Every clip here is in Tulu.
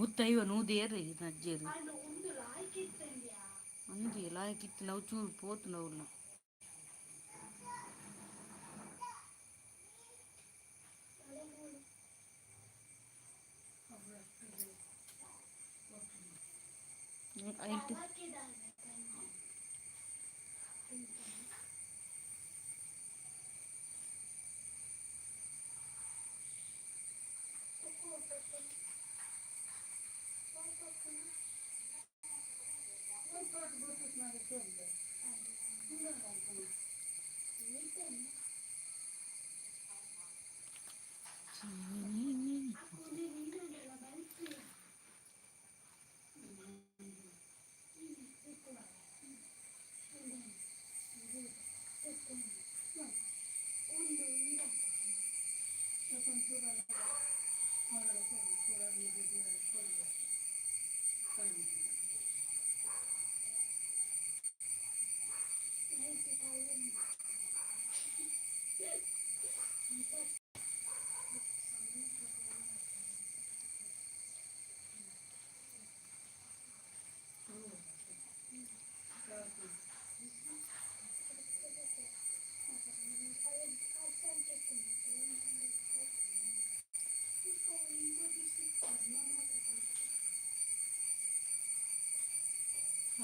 150 100 ಏರು ಅಜ್ಜೇರು. ಅಂದೆ ಲಾಯ್ಕಿತ್ತು ನಾವು ಚೂರು ಪೋತು ನಾವು. ಐಟ್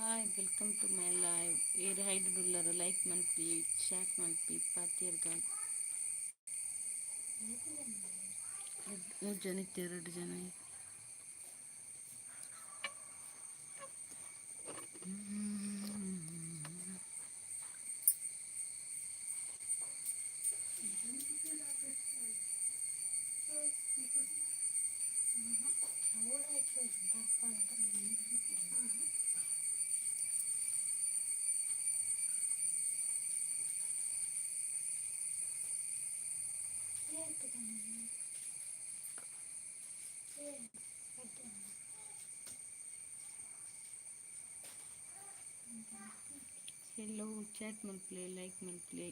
Hi, welcome to my live. ಏರ್ ಹೈಡ್ ಉಲ್ಲರ್ ಲೈಕ್ ಮನ್ಪಿ, ಚಾಟ್ ಮನ್ಪಿ, ಪಾತಿಯರ್ಗ. ಮೂರು ಜನ ಇತ್ತು, ಎರಡು ಜನ. ಹೆಲೋ, ಚಾಟ್ ಮನ್ಪ್ಲೆ, ಲೈಕ್ ಮನ್ಪ್ಲೆ.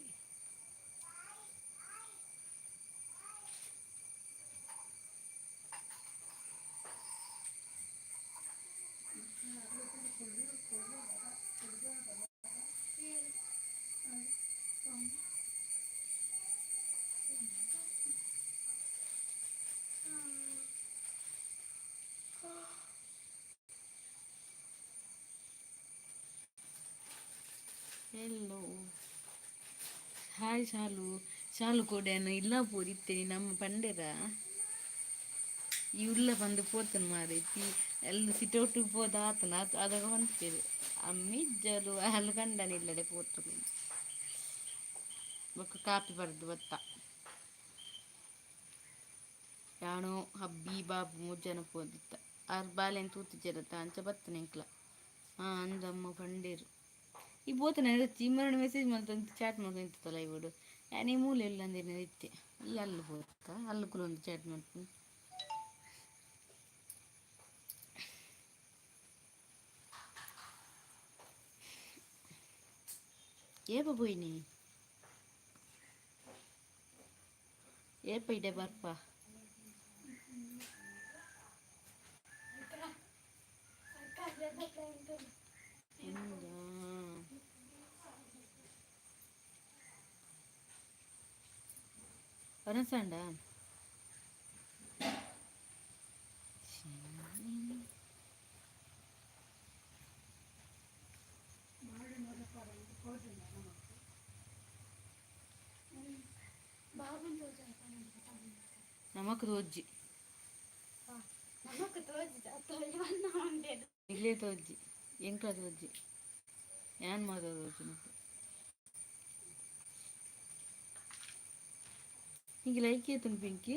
Hello, hi Shalu. ಶಾಲು ಕೊಡೆಯನ್ನು ಇಲ್ಲ ಪೋದಿತ್ತೇನೆ ನಮ್ಮ ಪಂಡೆರ. ಈ ಉಲ್ಲ ಬಂದು ಪೋತನ ಮಾರೈತಿ. ಎಲ್ಲ ಸಿಟೌಟಿಗೆ ಪೋದ ಆತನ ಆದಾಗ ಹೊಂತೇವೆ ಅಮ್ಮಿಜ್ಜಲು ಅಲ್ಲು ಕಂಡನ ಇಲ್ಲಡೆ ಪೋತನು. ಬೊಕ್ಕ ಕಾಪಿ ಬರ್ದು ಬತ್ತ ಯಾನೋ ಹಬ್ಬಿ ಬಾಬು ಮೂರು ಜನ ಪೋದಿತ್ತ. ಆರ್ ಬಾಲೆನ್ ತೂತಿಜ್ಜರತ್ತ, ಅಂಚ ಬತ್ತನ ಎಂಕ್ಲ. ಹಾಂ ಅಂದಮ್ಮ ಪಂಡೇರು ಈ ಪೋತನ ಚಿಮ್ಮರಣ ಮೆಸೇಜ್ ಮಲ್ತೊಂದು ಚಾಟ್ ಮಲ್ತೊಂದಿತ್ತಲ್ಲ ಇವುಡು. ಯಾನ್ ಈ ಮೂಲೆ ಇಲ್ಲ ಇತ್ತೆ. ಈ ಅಲ್ಲು ಪೋತ ಅಲ್ಲು ಕುಲೊಂದು ಚಾಟ್ ಮಲ್ಪು. ಏಪ ಪೋಯಿನಿ? ಏಪ ಇಡೆ ಬರ್ಪ? ವನಸಂಡ. ನಮಕ್ ತೋಜ್ಜಿ. ಇಲ್ಲೇ ತೋಜ್ಜಿ, ಎಂಕ್ಲ ತೋಜ್ಜಿ, ಯಾನ್ ಮಾತ ತೋಜಿ. ನಿಂಗೆ ಲೈಕ್ ಏತುಂಡು ಪಿಂಕಿ?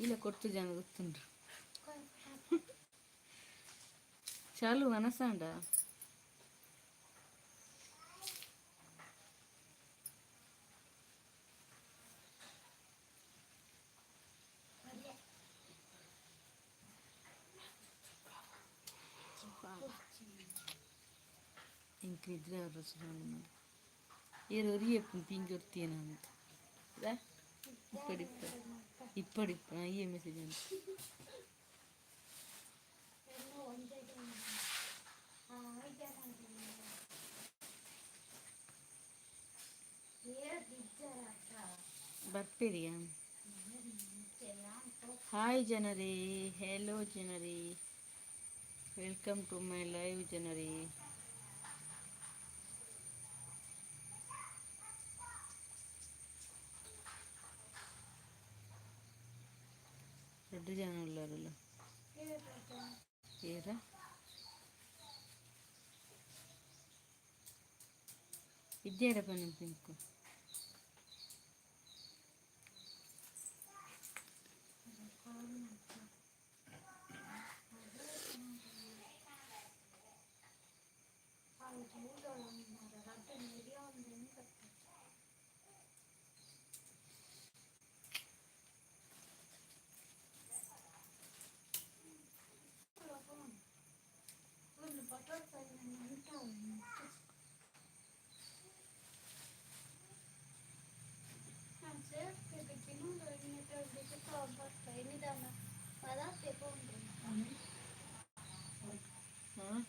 ಇಲ್ಲ ಕೊಡ್ತು ಜನ ಗೊತ್ತುಂಡು. ಚಾಲು ಮನಸಾಂಡ. ಎಂಕ್ ನಿದ್ರೆ. ಏರು ಒರಿಯಪ್ಪು ಪಿಂಕಿ ಒರ್ತಿಯನ ಅಂತ. ಇಪ್ಪಡಿಪ್ಪ ಇಪ್ಪಡಿಪ್ಪ ಈ ಮೆಸೇಜ್ ಅಂತ. ಬರ್ಪೇರಿಯಾ? ಹಾಯ್ ಜನರೇ, ಹೆಲೋ ಜನರೇ, welcome to my live ಜನರೇ. ರಡ್ಡು ಜನ ಉಳ್ಳಾರಲ್ಲ ಏರ ಇದ್ದೇರ ಪನ್ನಿ ಪಿಂಕು. ಹಾಂ.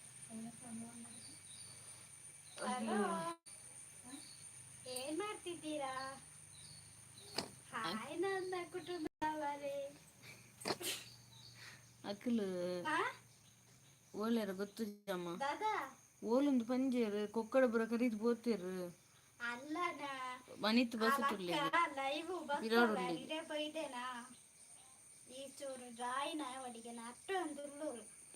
ಹಲೋ, ಏನ್ ಮಾಡ್ತಿದ್ದೀರಾ? ಹಾಯ್ ನನ್ನ ಕುಟುಂಬದವರೇ. ಅಕುಲು ಹಾ? ಓಲೇರ ಗೊತ್ತುಜಮ್ಮ. ದಾದಾ? ಓಲೊಂದು ಪಂಜೇರು ಕೊಕ್ಕಡ ಬುರ ಕರೀದ್ ಪೋತೇರು. ಅಲ್ಲನ. ಮನಿತ್ ಬಸ್ ತುರ್ಲಿ. ಲೈವ್. ಬಿರಾಡ್ ಉಳ್ಳಿ. ಇಡೇ ಬೈದೇನಾ ಈ ಚೂರು ಜಾಯಿನ್ ಅವಳಿಗೆ ಅಟ್ಟು ಅಂದುಳ್ಳು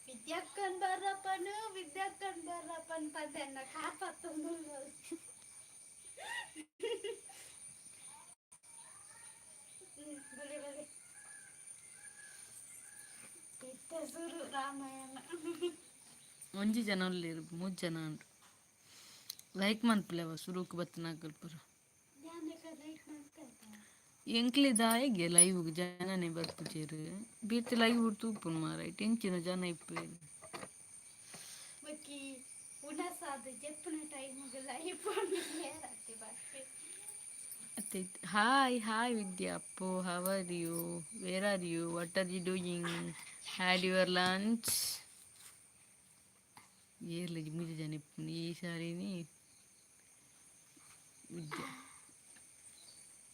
ವಿದ್ಯಕ್ಕನ್ ಬರ್ರಪ್ಪನು ವಿದ್ಯಕ್ಕನ್ ಬರ್ರಪ್ಪನ್ ಪದನ್ನ ಕಾಪಾತ್ತೊಂದು. ಬಲಿ ಬಲಿ ಇತ್ತ ಸುರು ರಾಮಾಯಣ. ಒಂಜಿ ಜನ ಉಲ್ಲೇರು, ಮೂಜಿ ಜನ ಉಂಡು. ಲೈಕ್ ಮನ್ಪುಲೆವ ಸುರುಕು ಬತ್ತನಾಕಲ್ ಪೂರ. ಧ್ಯಾನಕ್ಕೆ ಲೈಕ್ ಮಾಡ್ತಾ. ಎಂಕ್ಲೆ ದಾಯೆಗೆ ಲೈವ್ ಜನನೇ ಬರ್ಪುಜೆರ್? ಬೇತೆ ಲೈವ್ ತೂಪುನು ಮಾರಾಯ್ಟ್ ಎಂಚಿನ ಜನ ಇಪ್ಪುವೆರ್. ಬೊಕ್ಕಿ ಉಣಸಾದ ಜೆಪ್ಪುನ ಟೈಮ್ಗೆ ಲೈಫ್ ಏರತ್ತಿ ಬರ್ಪೆ. ಅತ್ತೆ. Hi hi Vidya Appu, how are you? Where are you? What are you doing? Had your lunch? ಏರ್ಲ ಮೂಜಿ ಜನ ಇಪ್ಪುನು ಈ ಸಾರಿನಿ. ವಿದ್ಯಾ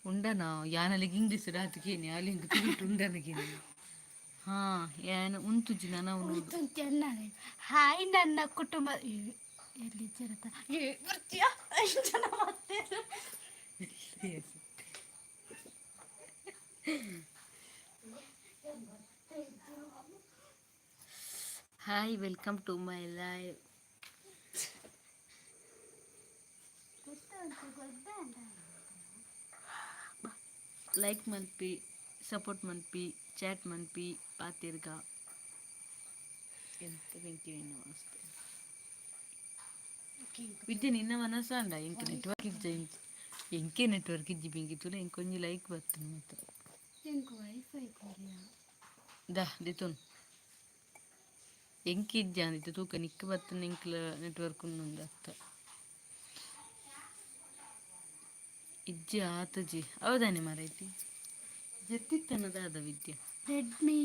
ಉಂಡನ? ಯಾನಲಿಗೆ ಇಂಗ್ಲೀಷ್ ರಾತ್ಕೇನಿ ಅಲ್ಲಿ ತುಳುಟು ಉಂಡನಗೇನಿ. ಹಾ, ಯಾನ್ ಉಂತುಜಿ ನನ ಉಂಡು. ಹಾಯ್ ನನ್ನ ಕುಟುಂಬ. ಎಲ್ಲಿ ಜರತ ಏ ಬರ್ತೀಯಾ? ಐದು ಜನ ಮತ್ತೆ. Hi, welcome to my live. Like ಮನ್ಪಿ, support ಮನ್ಪಿ, chat ಮನ್ಪಿ, ಪಾತಿರ್ಗ ಎಂತ ಬೆಂಕಿ ನಿನ್ನ ಮಸ್ತ್ ವಿದ್ಯೆ ನಿನ್ನ ಮನಸ್ಸಾಂಡ. ಎಂಕ್ ನೆಟ್ವರ್ಕ್ ಇಜ್ಜ, ಎಂಕೆ ನೆಟ್ವರ್ಕ್ ಇಜ್ಜಿ ಬೆಂಕಿ ತುಲ. ಎಂಕ್ ಒಂಜಿ ಲೈಕ್ ಬರ್ತದೆ ಮಾತ್ರ. ಎಂಕ್ ವೈಫೈ ಕೊರಿಯಾ. ದಾ ದೆತೊನ್. ಎಂಕ್ ಇಜ್ಜ ಅಂದಿತ್ತು ತೂಕ ನಿಕ್ ಬತ್ತನ. ಎಂಕ್ಲ ನೆಟ್ವರ್ಕ್ ಉಂದು ಅತ್ತ ಇಜ್ಜಿ ಆತಜಿ ಹೌದಾನೆ ಮಾರೈತಿ ಜತ್ತಿತ್ತನ್ನದಾದ ವಿದ್ಯೆ. Redmi.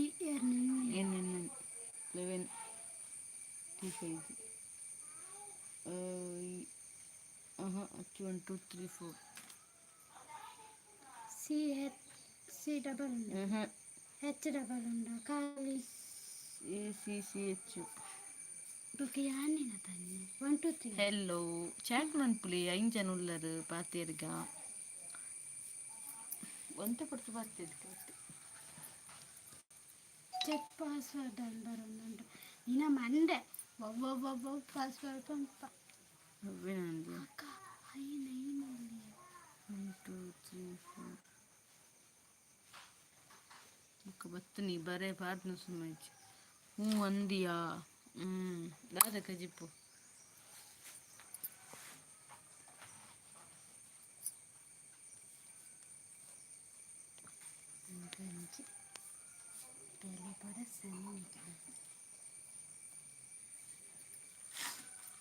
N N 11 T 5 G. H 1 2 3 4. C H C double ಉಂಡು. ಎಚ್ ಡಬಲ್ ಉಂಡು ಖಾಲಿ. A C C H. ಬೊಕ ಯಾನಿನ ತನ್ನಿ 1 2 3. ಹೆಲೋ, ಚಾಟ್ ಮನ್ಪುಲಿ. ಐನ್ ಜನ ಉಲ್ಲರು ಪಾತೆರ್ಗ. ಒಂತೆ ಪಡ್ತು ಪಾತೆರ್ಗ. ಚೆಕ್ ಪಾಸ್ವರ್ಡ್ ಅಂತ ಬರೋದುಂಟು ನಿನ್ನ ಮಂಡೆ ಒಬ್ಬೊಬ್ಬೊಬ್ಬ ಪಾಸ್ವರ್ಡ್ ಪಂಪ. ಅವ್ವೇನಂದು? ಅಕ್ಕ ಐನ್ ಐನ್. 1 2 3 4 ಬೊಕ್ಕ ಬತ್ತನಿ ಬರೇ ಪಾಡ್ನ ಸುಮ್ಮನೆ ಹ್ಞೂ ಅಂದಿಯಾ. ಹ್ಞೂ ದಾದ ಕಜಿಪು? ಗಂಜಿ ಬೆಲೆ ಪಡ ಸಣ್ಣ.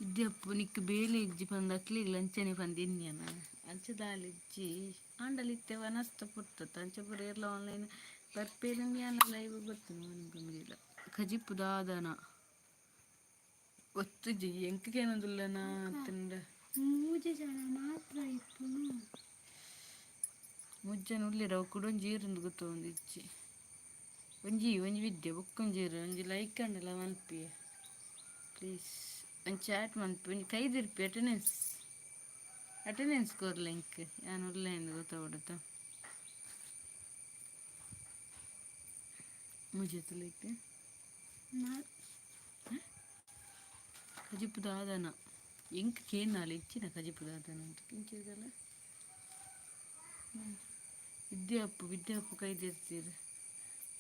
ಇದ್ಯಪ್ಪು ನಿಕ್ಕ್ ಬೇಲೆ ಇಜ್ಜಿ ಪಂದ್ ಅಕ್ಲೆಗ್ ಅಂಚನೆ ಪಂದ್ ಎನ್ನಿಯನ ಅಂಚ ದಾಲ ಇಜ್ಜಿ. ಆಂಡಲ ಇತ್ತೆ ವನಸ್ದ ಪೊರ್ತತ ಅಂಚ ಪೂರ ಏರ್ಲ ಆನ್ಲೈನ್ ಬರ್ಪೆರ್ ಯಾನ್ ಲೈವ್ ಬರ್ತೇನೆ ಮನಿಪಂದಿಲ್ಲ. ಕಜಿಪು ದಾದನ ಗೊತ್ತುಜ್ಜಿ ಎಂಕ್ ಕೇನೊಂದುಲ್ಲನ ಅತ್ತಂಡ. ಮೂಜಿ ಜನ ಮಾತ್ರ ಇಪ್ಪುನು. ಮೂಜಿ ಜನ ಉಲ್ಲೆರ್ ಅವು ಕುಡೊಂಜಿ ಏರುಂದು ಗೊತ್ತೊಂದಿಜ್ಜಿ. ಒಂಜಿ ಒಂಜಿ ವಿದ್ಯೆ ಬೊಕ್ಕೊಂಜಿ ಏರು ಒಂಜಿ ಲೈಕ್ ಆಂಡಲ ಮನ್ಪಿ ಪ್ಲೀಸ್. ಒಂಜಿ ಚಾಟ್ ಮನ್ಪಿ ಒಂಜಿ ಕೈ ದಿರ್ಪಿ ಅಟೆಂಡೆನ್ಸ್ ಅಟೆಂಡೆನ್ಸ್ ಕೊರ್ಲೆ ಎಂಕ್ ಯಾನ್ ಉಲ್ಲೆ ಇಂದ್ ಗೊತ್ತಾವೊಡುತ್ತ. ಮೂಜಿ ಲೈಕ್. ಕಜಿಪು ದಾದನ ಎಂಕ್ ಕೇನಾಲ ಇಚ್ಚಿನ ಕಜಿಪು ದಾದನ ಅಂತ ಕಿಂಚಿದಲ್ಲ. ವಿದ್ಯಾಪ್ಪು ವಿದ್ಯಾಪ್ಪು ಕೈ ದೆರ್ತೀರ್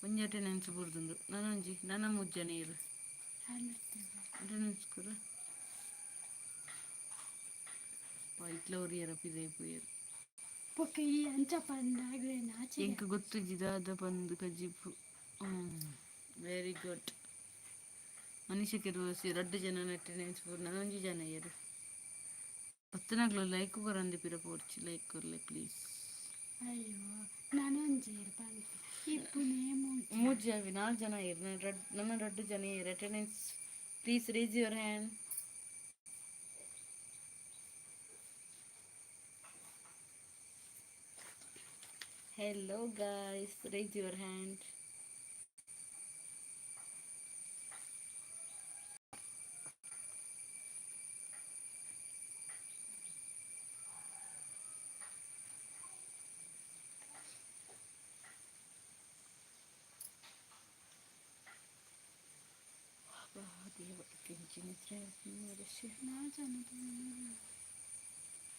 ಒಂಜಿ ಅಟೆಂಡೆನ್ಸ್ ಬುಡ್ದುಂಡು ನನೊಂಜಿ ನನ ಮೂಜಿ ಜನ ಏರು ಅಟೆಂಡೆನ್ಸ್ ಕೊರ ಇಟ್ಲ ಒರಿಯರ ಪಿದಯಿ ಪೋಯೆರ್. ಬೊಕ್ಕ ಈ ಅಂಚ ಪಂಡ ಆಚೆ. ಎಂಕ್ ಗೊತ್ತುಜ್ಜಿ ದಾದ ಪಂದ್ ಕಜಿಪು. Very good. ಮನೀಷ ಕೆರ್ವಾಸಿ ರಡ್ಡ್ ಜನ ಅಟೆಂಡೆನ್ಸ್ ಪೂರ ನನೊಂಜಿ ಜನ ಏರು ಪತ್ತನಾಗ್ಲ ಲೈಕ್ ಕೊರಂದೆ ಪಿರ ಪೋಡ್ಚಿ ಲೈಕ್ ಕೊರ್ಲೆ ಪ್ಲೀಸ್. ಅಯ್ಯೋ ನಾನೊಂಜಿ ಪನ್ಪೆ ಇಪ್ಪುನೇ ಮೂಜಿ. ಮೂಜಿ ಅವಿ ನಾಲ್ಕು ಜನ ಏರು ನನ್ನ ರಡ್ ನನ್ನ ರಡ್ಡ್ ಜನ ಏರು attendance. Please raise your hand. Hello guys, raise your hand. ನಾಲ್ ಜನ.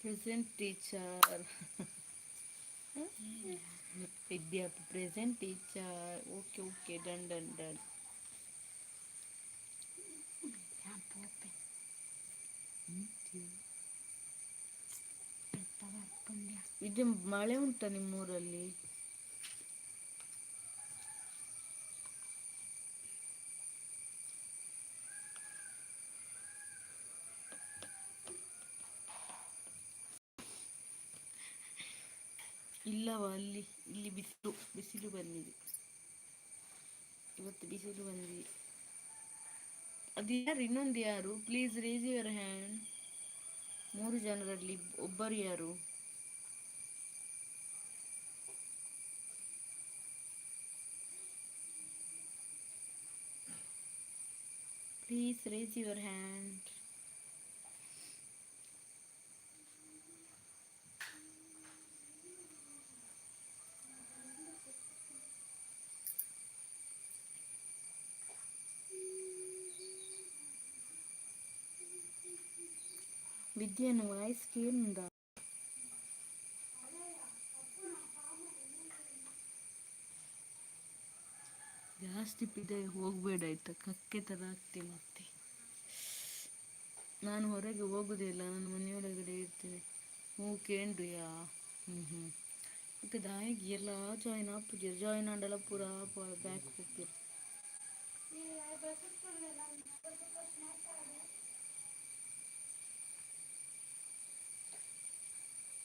Present teacher Vidya, present teacher. Okay okay, done done done. ಯಾನ್ ಪೋಪೆ ಪೆತ್ತ ಬರ್ಪುಂಡ್ಯ. ವಿದ್ಯೆ, ಮಳೆ ಉಂಟಾ ನಿಮ್ಮೂರಲ್ಲಿ? ಇಲ್ಲವ ಅಲ್ಲಿ. ಇಲ್ಲಿ ಬಿಸಿಲು ಬಿಸಿಲು ಬಂದಿದೆ ಇವತ್ತು, ಬಿಸಿಲು ಬಂದಿದೆ. ಅದು ಯಾರು? ಇನ್ನೊಂದು ಯಾರು? Please raise your hand. ಮೂರು ಜನರಲ್ಲಿ ಒಬ್ಬರು ಯಾರು? Please raise your hand. ವಿದ್ಯೆನ voice ಕೇಂದ. ಜಾಸ್ತಿ ಪಿದಯಿ ಹೋಗಬೇಡ ಆಯ್ತಾ? ಕಕ್ಕೆ ಥರ ಆಗ್ತಿ ಮತ್ತೆ. ನಾನು ಹೊರಗೆ ಹೋಗುದೇ ಇಲ್ಲ, ನಾನು ಮನೆಯೊಳಗಡೆ ಇರ್ತೇನೆ. ಹ್ಞೂ ಕೇಂಡ್ರಿಯಾ? ಹ್ಞೂ ಹ್ಞೂ ಓಕೆ. ದಾಯೆಗ್ ಎಲ್ಲ ಜಾಯಿನ್ ಆಪುಜೆರ್? ಜಾಯಿನ್ ಆಂಡಲ ಪೂರ ಬ್ಯಾಕ್ ಪೋಪೆರ್.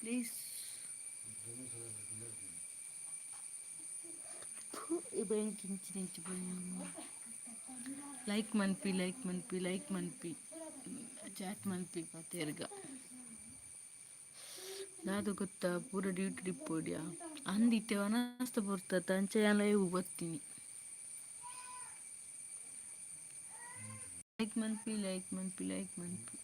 ಪ್ಲೀಸ್ ಬೆಂಕಿ ಇಂಚಿ ಲೈಕ್ ಮನ್ಪಿ, ಲೈಕ್ ಮನ್ಪಿ, ಲೈಕ್ ಮನ್ಪಿ, ಚಾಟ್ ಮನ್ಪಿ ಪಾತೆರ್ಗ. ದಾದ ಗೊತ್ತಾ? ಪೂರ ಡ್ಯೂಟಿ ಇಪ್ಪೊಡ್ಯಾ ಅಂದ್ ಇತ್ತೆ ವನಸ್ತ ಪೊರ್ತತ ಅಂಚ ಯಾನ್ ಲೈವ್ ಬತ್ತೀನಿ. ಲೈಕ್ ಮನ್ಪಿ, ಲೈಕ್ ಮನ್ಪಿ, ಲೈಕ್ ಮನ್ಪಿ.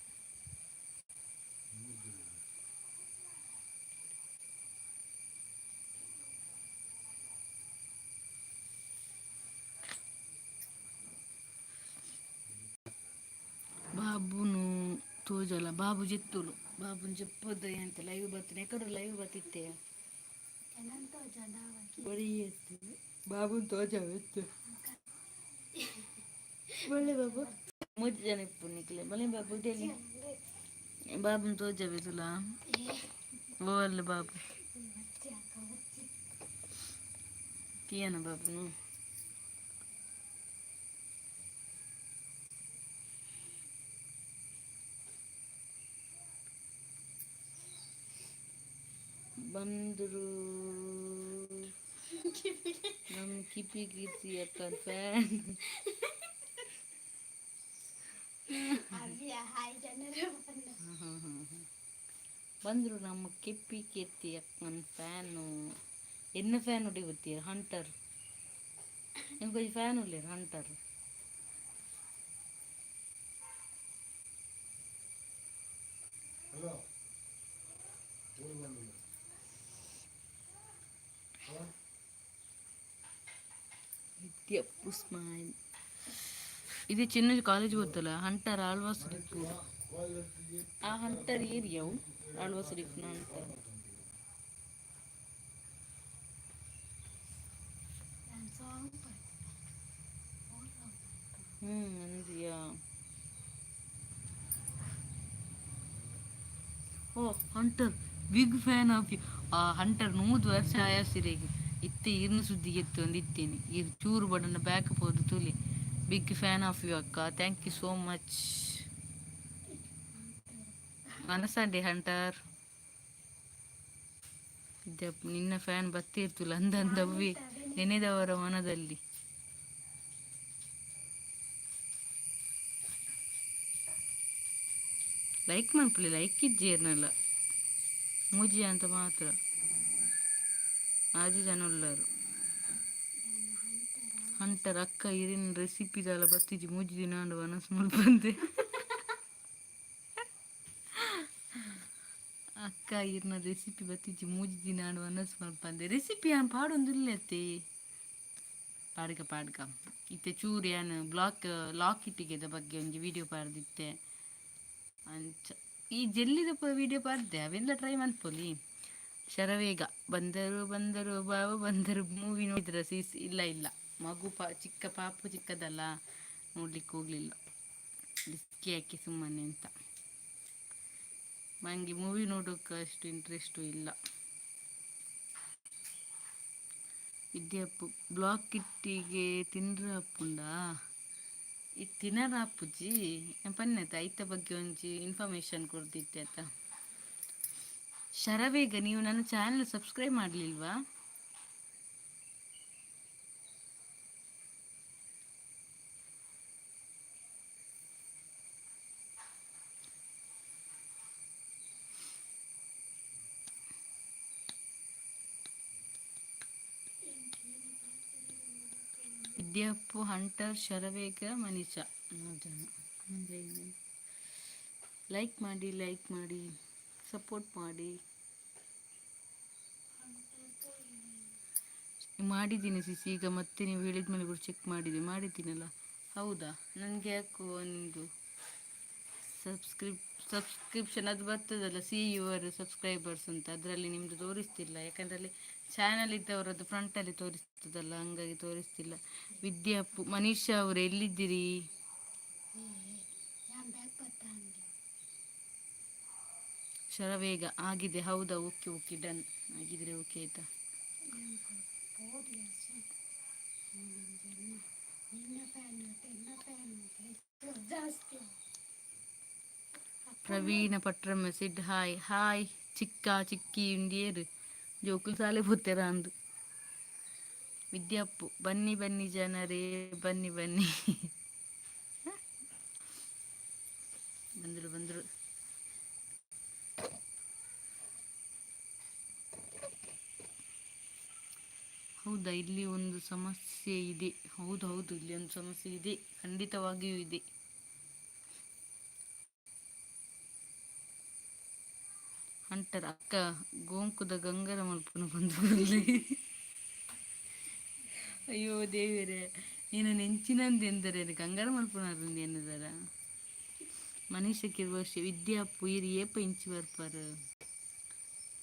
ಬಾಬುನು ತೋಜಲ. ಬಾಬು ಜೆತ್ತುಲು. ಬಾಬುನ್ ಜೆಪ್ಪೊದ ಎಂತ ಲೈವ್ ಬತ್ತಿನ ಎಕಡೆ ಲೈವ್ ಬತ್ತಿತ್ತೆ. ಎನನ್ ತೋಜಂದ. ಬರೀ ಬಾಬುನ್ ತೋಜವೆತ್ತು. ಒಳ್ಳೆ ಬಾಬು. ಮೂಜಿ ಜನ ಇಪ್ಪು ನಿಕ್ಲೆ. ಬಲೆ ಬಾಬು ಡೇಲಿ ಬಾಬುನ್ ತೋಜವೆ ತುಲ. ಓ ಅಲ್ಲ ಬಾಬು ತೀಯನ ಬಾಬುನು. ಬಂದರು ನಮ್ಮ ಕಿಪಿ ಕೀರ್ತಿ ಅಕ್ಕ ಫ್ಯಾನ್. ಅವ್ಯ ಹಾಯ್ ಜನರು ಬಂದ. ಬಂದರು ನಮ್ಮ ಕೆಪ್ಪಿ ಕೀರ್ತಿ ಅಕ್ಕನ ಫ್ಯಾನು. ಎನ್ನ ಫ್ಯಾನ್ ನೋಡಿ ಗೊತ್ತೀರ ಹಂಟರ್. ನಿಮ್ಗೆ ಫ್ಯಾನ್ ಉಳ್ಳೇರು ಹಂಟರ್. ವಿದ್ಯಪ್ಪು ಸ್ಮೈಲ್. ಇದು ಚಿನ್ನ ಕಾಲೇಜ್ ಗೊತ್ತಲ್ಲ ಹಂಟರ್ ಆಳ್ವಾಸ್. ಆ ಹಂಟರ್ ಏರಿಯಾವು ಆಳ್ವಾಸ್ ಹಂಟರ್. ನಾನು ಸಾಂಗ್ ಪಾಡ್ತೀನಿ. ಅಂದ್ಯಾ? Oh hunter, big fan of you. ಆ ಹಂಟರ್ 100 ವರ್ಷ ಆಯಾಸಿರಿಗೆ ಇತ್ತೆ ಇರ್ನ ಸುದ್ದಿಗೆ ಎತ್ತು ಒಂದು ಇತ್ತೇನೆ. ಇರ್ ಚೂರು ಬಡನ ಬ್ಯಾಕ್ ಪೋದು ತುಲಿ. ಬಿಗ್ ಫ್ಯಾನ್ ಆಫ್ you ಅಕ್ಕ. Thank you so much ಮನಸಂಡಿ hunter. ಇದ್ದಪ್ಪ ನಿನ್ನ ಫ್ಯಾನ್ ಬತ್ತಿರ್ತುಲ್ಲ ಅಂದಂದವ್ವಿ ನೆನೆದವರ ಮನದಲ್ಲಿ. ಲೈಕ್ ಮನ್ಪುಲಿ. ಲೈಕ್ ಇಜ್ಜೇರ್ನಲ್ಲ, ಮೂಜಿ ಅಂತ ಮಾತ್ರ. ಆಜಿ ಜನ ಉಳ್ಳರು. ಹಂಟರ್ ಅಕ್ಕ, ಇರಿನ ರೆಸಿಪಿ ದಾಲ ಬತ್ತಿಜಿ 3 ದಿನ ಆಂಡ ವನಸ್ ಮಲ್ಪಂದೆ. ಅಕ್ಕ, ಇರ್ನ ರೆಸಿಪಿ ಬತ್ತಿಜಿ 3 ದಿನ ಆಂಡ ವನಸ್ ಮಲ್ಪಂದೆ. ರೆಸಿಪಿ ಆನ್ ಪಾಡೊಂದು ಅತ್ತೆ. ಪಾಡ್ಕ ಪಾಡ್ಕ. ಇತ್ತೆ ಚೂರು ಯಾನ್ ಬ್ಲಾಕ್ ಲಾಕ್ ಇಟ್ಟಿಗೆದ ಬಗ್ಗೆ ಒಂಜಿ ವಿಡಿಯೋ ಪಾಡ್ದಿತ್ತೆ. ಅಂಚ ಈ ಜೆಲ್ಲಿದ ವಿಡಿಯೋ ಪಾಡ್ದೆ. ಅವೆಲ್ಲ ಟ್ರೈ ಮನ್ಪೊಲಿ. ಶರವೇಗ ಬಂದರು ಬಂದರು ಬಾವ ಬಂದರು ಮೂವಿ ನೋಡಿದ್ರ ಸೀಸ್? ಇಲ್ಲ ಇಲ್ಲ, ಮಗು ಪಾ ಚಿಕ್ಕ ಪಾಪು ಚಿಕ್ಕದಲ್ಲ, ನೋಡ್ಲಿಕ್ಕೆ ಹೋಗ್ಲಿಲ್ಲ. ರಿಸ್ಕಿ ಯಾಕೆ ಸುಮ್ಮನೆ ಅಂತ. ನನಗೆ ಮೂವಿ ನೋಡೋಕೆ ಅಷ್ಟು ಇಂಟ್ರೆಸ್ಟು ಇಲ್ಲ. ವಿದ್ಯಪ್ಪು ಬ್ಲಾಕ್ ಇಟ್ಟಿಗೆ ತಿಂದ್ರ ಅಪ್ಪುಂಡ ಈ ತಿನ್ನರ ಅಪ್ಪುಜಿ ಪನ್ನೆತ ಐತ ಬಗ್ಗೆ ಒಂಜಿ ಇನ್ಫಾರ್ಮೇಶನ್ ಕೊಡ್ದಿತ್ತೆ ಆತ. ಶರವೇಗ, ನೀವು ನನ್ನ ಚಾನೆಲ್ ಸಬ್ಸ್ಕ್ರೈಬ್ ಮಾಡಲಿಲ್ವಾ? ವಿದ್ಯಾಪ್ಪು, ಹಂಟರ್, ಶರವೇಗ, ಮನೀಷಾ, ಮೂರು ಜನ. ಲೈಕ್ ಮಾಡಿ, ಲೈಕ್ ಮಾಡಿ, ಸಪೋರ್ಟ್ ಮಾಡಿ. ಮಾಡಿದ್ದೀನಿ ಸಿಸಿ. ಈಗ ಮತ್ತೆ ನೀವು ಹೇಳಿದ ಮೇಲೆ ಕೂಡ ಚೆಕ್ ಮಾಡಿದೆ. ಮಾಡಿದ್ದೀನಲ್ಲ. ಹೌದಾ? ನನಗೆ ಯಾಕೋ ಒಂದು ಸಬ್ಸ್ಕ್ರಿಪ್ಷನ್ ಅದು ಬರ್ತದಲ್ಲ, ಸಿ your subscribers ಅಂತ, ಅದರಲ್ಲಿ ನಿಮ್ಮದು ತೋರಿಸ್ತಿಲ್ಲ. ಯಾಕಂದರೆ ಅಲ್ಲಿ ಚಾನಲ್ ಇದ್ದವರದ್ದು ಫ್ರಂಟಲ್ಲಿ ತೋರಿಸ್ತದಲ್ಲ, ಹಂಗಾಗಿ ತೋರಿಸ್ತಿಲ್ಲ. ವಿದ್ಯಾಪ್ಪು, ಮನೀಷಾ ಅವರು ಎಲ್ಲಿದ್ದೀರಿ? ಯಾನ್ ಬ್ಯಾಗ್ ಬತ್ತಾಂಡಿ. ಶರವೇಗ ಆಗಿದೆ. ಹೌದಾ? ಓಕೆ ಓಕೆ, ಡನ್ ಆಗಿದ್ರೆ ಓಕೆ ಆಯ್ತಾ. ಪೋಡಿಯ ನಿನ್ನ ಫ್ಯಾನ್, ನಿನ್ನ ಫ್ಯಾನ್ ಜಾಸ್ತಿ. ಪ್ರವೀಣ ಪಟ್ರಮ್ಮ ಸಿಡ್ ಹಾಯ್ ಹಾಯ್. ಚಿಕ್ಕ ಚಿಕ್ಕಿ ಇಂಡಿಯರು ಜೋಕುಲ್ ಸಾಲೆ ಪೋತೆರ ಅಂದು. ವಿದ್ಯಾಪ್ಪು, ಬನ್ನಿ ಬನ್ನಿ ಜನರೇ, ಬನ್ನಿ ಬನ್ನಿ. ಬಂದರು ಬಂದರು. ಹೌದಾ? ಇಲ್ಲಿ ಒಂದು ಸಮಸ್ಯೆ ಇದೆ. ಹೌದು ಹೌದು, ಇಲ್ಲಿ ಒಂದು ಸಮಸ್ಯೆ ಇದೆ, ಖಂಡಿತವಾಗಿಯೂ ಇದೆ. ಹಂಟರ್ ಅಕ್ಕ, ಗೋಂಕುದ ಗಂಗರ ಮಲ್ಪುನ ಬಂದು. ಅಯ್ಯೋ ದೇವರೇ, ನೀನು ನೆಂಚಿನಂದೆಂದರೆ ಗಂಗರ ಮಲ್ಪುನ ಎನ್ನುದಾರ. ಮನೀಷ ಕಿರ್ವಶಿ, ವಿದ್ಯಾಪ್ಪು, ಇರ್ ಏಪ ಇಂಚಿ ಬರ್ಪಾರು?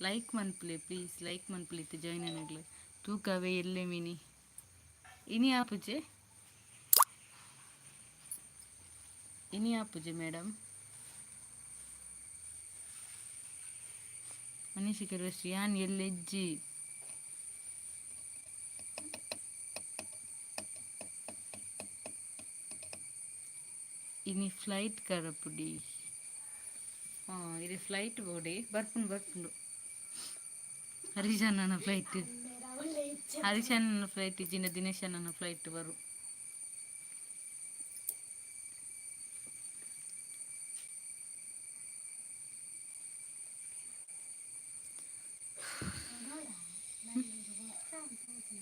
ಲೈಕ್ ಮನ್ಪುಲೆ ಪ್ಲೀಸ್, ಲೈಕ್ ಮನ್ಪುಲೆ. ಇತ್ತೆ ಜಾಯ್ನ್ ಆಗಲು ತೂಕವೇ ಎಲ್ಲೆ ಮಿನಿ ಇನಿ ಆಪುಜೆ, ಇನಿ ಆಪುಜೆ ಮೇಡಮ್. ಮನೀಷ ಕಿರ್ವಶಿ, ಯಾನ್ ಎಲ್ಲೆಜ್ಜಿ. ಇನಿ ಫ್ಲೈಟ್ ಕರಪುಡಿ. ಹಾಂ, ಇದು ಫ್ಲೈಟ್ ಬೋಡಿ ಬರ್ಪುಂಡು ಬರ್ಪುಂಡು. ಹರೀಶಣ್ಣನ ಫ್ಲೈಟ್. ಹರೀಶಣ್ಣನ ಫ್ಲೈಟ್ ಇಜ್ಜಿಂಡ ದಿನೇಶಣ್ಣನ ಫ್ಲೈಟ್ ಬರು.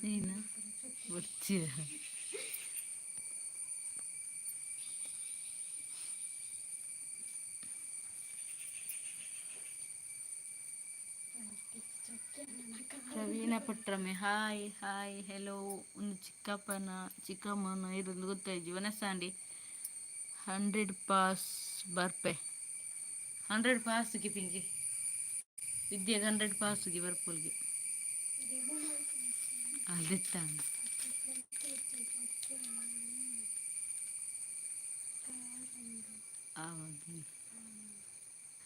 ನೀನು ಬರ್ತೀಯ? Praveena Patrame, hi hi, hello. ಒಂದು ಚಿಕ್ಕಪ್ಪನ ಚಿಕ್ಕಮ್ಮನ ಇದೊಂದು ಗೊತ್ತಾಯ್ತು. ವನಸಾಂಡಿ 100 ಪಾಸ್ ಬರ್ಪೆ. 100 ಪಾಸ್ಗೆ ಪಿಂಕಿ ವಿದ್ಯೆಗೆ 100 ಪಾಸ್ಗೆ ಬರ್ಪೋಲ್ಗೆ ಅದಿತ್ತಾನ.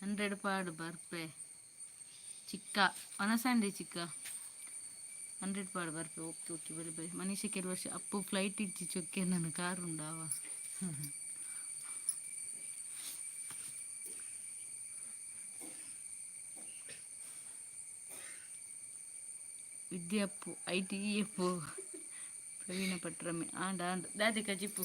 100 ಪಾಡು ಬರ್ಪೆ ಚಿಕ್ಕ ವನಸಾಂಡಿ ಚಿಕ್ಕ 100 ಪಾಡು ಬರ್ಪೆ. ಓಕೆ ಓಕೆ, ಬಳಿ ಬೈ. ಮನೀಷ ಕೆಲವು ವರ್ಷ ಅಪ್ಪು ಫ್ಲೈಟ್ ಇಚ್ಚಿ ಚೊಕ್ಕೆ ನನ್ನ ಕಾರ್ ಉಂಡಾವ. ವಿದ್ಯೆ ಅಪ್ಪು I T Appu Praveena Patrame and and ದಾದಿ ಕಜಿಪ್ಪು.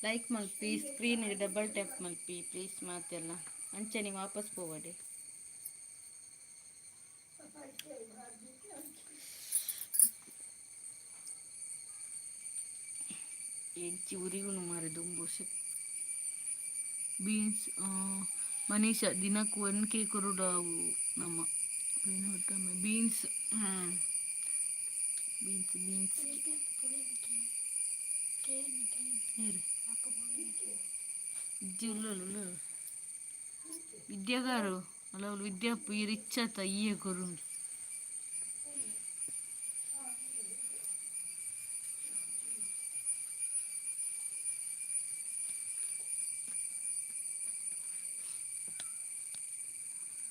ಲೈಕ್ ಮಲ್ಪಿ, ಸ್ಕ್ರೀನ್ ಡಬಲ್ ಟ್ಯಾಪ್ ಮಲ್ಪಿ ಪ್ಲೀಸ್. ಮಾತೆಲ್ಲ ಅಂಚನೆ ವಾಪಸ್ ಪೋವಡೆ. ಎಂಚಿ ಉರಿಗುನು ಮಾರೆ ದುಂಬು. ಬೀನ್ಸ್ ಮನೀಷಾ ದಿನಕ್ಕೂ 1K ಕೊರುಡಾವು ನಮ್ಮ ಬೀನ್ಸ್. ಹ್ಞೂ, ಬೀನ್ಸ್ ಬೀನ್ಸ್ ಏರು ವಿದ್ಯೆ ಉಳ್ಳೋಳು ವಿದ್ಯಾಗಾರು ಅಲ್ಲ ಅವಳು ವಿದ್ಯಾಪ್ಪು ಈ ರಿಚ್ಚತ ಈಯ ಕೊರುಂಡು.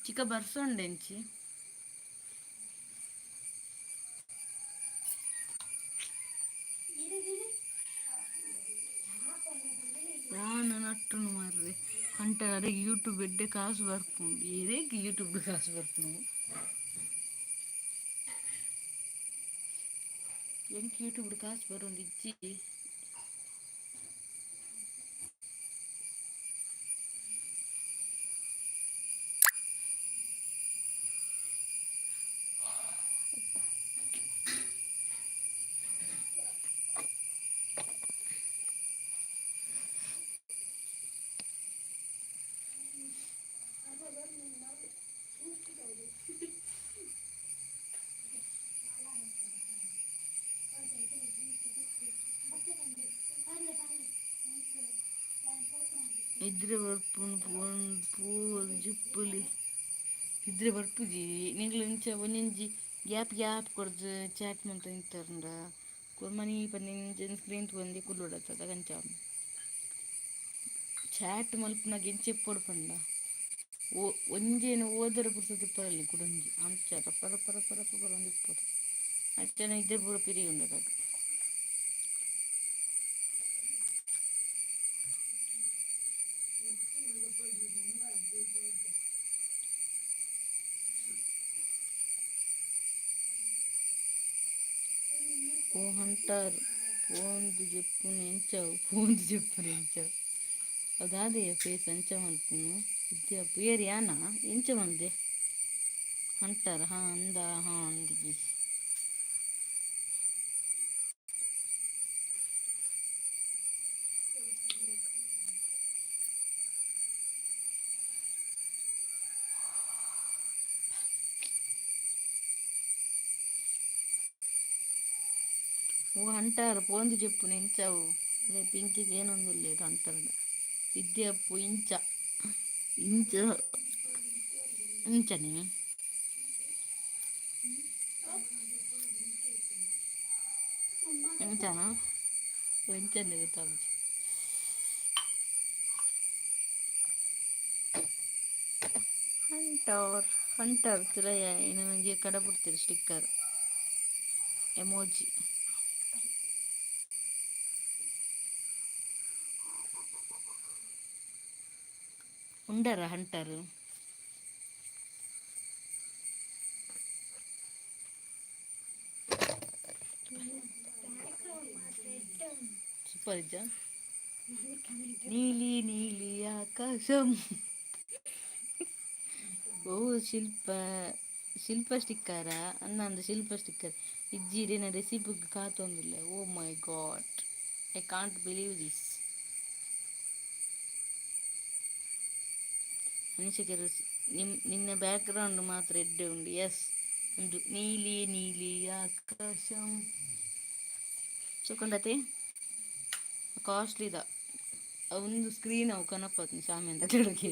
ಚಿಕ್ಕ ಬರ್ಸೊಂಡೆಂಚಿ. ಯಾನ್ ನಟ್ಟುನು ಮಾರ್ರೆ ಅಂಟ ಅರೆಗ್ ಯೂಟ್ಯೂಬ್ ಎಡ್ಡೆ ಕಾಸು ಬರ್ಪುಂಡು. ಏರೆಗ್ ಯೂಟ್ಯೂಬ್ ಕಾಸು ಬರ್ಪುಂಡು? ಎಂಕ್ ಯೂಟ್ಯೂಬ್ ಕಾಸು ಬರೋಂದು ಇಜ್ಜಿ. ನಿದ್ರೆ ಬರ್ಪುಂಡು ಪೂ ಜುಪ್ಪುಲಿ ನಿದ್ರೆ ಬರ್ಪುಜಿ. ನಿಂಗ್ಲು ಇಂಚ ಒಂಜೊಂಜಿ ಗ್ಯಾಪ್ ಗ್ಯಾಪ್ ಕೊರ್ದು ಚಾಟ್ ಮಂತ ಇಂತರ್ಂಡ ಮನಿ ಪನ್ನಿ ಸ್ಕ್ರೀನ್ ತೂವೊಂದೆ ಕುಲ್ಲೊಡತ್ತ ಅಂಚ ಚಾಟ್ ಮಲ್ಪುನಗ ಎಂಚ ಇಪ್ಪೊಡು ಪಂಡ ಓ ಒಂಜೇನು ಓದರ ಪುರ್ಸೊತ್ತು ಇಪ್ಪರಲ್ಲಿ ಕುಡೊಂಜಿ ಅಂಚ ರಪ್ಪ ರಪ್ಪ ರಪ್ಪ ರಪ್ಪ ಬರೊಂದು ಇಪ್ಪೊಡು. ಅಂಚನೆ ನಿದ್ರೆ ಪೂರ ಪಿರಿ ಉಂಡು ಅದಾಗ. ಓ ಹಂಟಾರ್ ಪೋಂದು ಜೆಪ್ಪುನು ಎಂಚಾವು ಪೋಂದು ಜೆಪ್ಪುನು ಎಂಚಾವು ಅದಾದೆಯ ಫೇಸ್ ಅಂಚ ಮಲ್ಪುನು ವಿದ್ಯಾ ಏರ್ ಯಾನ ಎಂಚ ಮಂದೆ ಹಂಟಾರ್ ಹಾ ಅಂದ ಹಾ ಅಂದಿಗೆ. ಓ ಹಂಟಾರ್ ಪೋಂದು ಜೆಪ್ಪುನು ಎಂಚಾವು ಅದೇ ಪಿಂಕಿಗೆ ಏನೊಂದುಲ್ಲೆರ್ ಹಂಟರ್ಡ ವಿದ್ಯೆ ಅಪ್ಪು ಇಂಚ ಇಂಚ ಇಂಚನೆ. ಎಂಚನಾ ಎಂಚಂದ್ ಗೊತ್ತಾಪುಜಿ. ಹಂಟರ್ ಹಂಟರ್ ತಿರಯ ಇನ್ನ ಒಂಜಿ ಕಡಪುಡ್ತೆರ್ ಸ್ಟಿಕ್ಕರ್ ಎಮೋಜಿ. ಉಂಡರ ಹಂಟರು? ಸೂಪರ್ ಇಜ್ಜ? ನೀಲಿ ನೀಲಿ ಆಕಾಶಂ. ಓ ಶಿಲ್ಪ, ಶಿಲ್ಪ ಸ್ಟಿಕ್ಕರ ಅಂದಂದು ಶಿಲ್ಪ ಸ್ಟಿಕ್ಕರ್ ಇಜ್ಜಿರೇನ ರೆಸಿಪಿಗೆ ಕಾತೊಂದಿಲ್ಲ. Oh my god, I can't believe this. ಮನುಷ್ಯಗೆ ನಿನ್ನ ಬ್ಯಾಕ್ಗ್ರೌಂಡ್ ಮಾತ್ರ ಎಡ್ಡೆ ಉಂಡು. ಎಸ್, ಒಂದು ನೀಲಿ ನೀಲಿ ಆಕಾಶಂ ಸುಕೊಂಡತೆ. ಕಾಸ್ಟ್ಲಿದ ಒಂದು ಸ್ಕ್ರೀನ್ ಅವು ಕನಪತ್ ಶಾಮಿಯಿಂದ ಕೆಳಗೆ.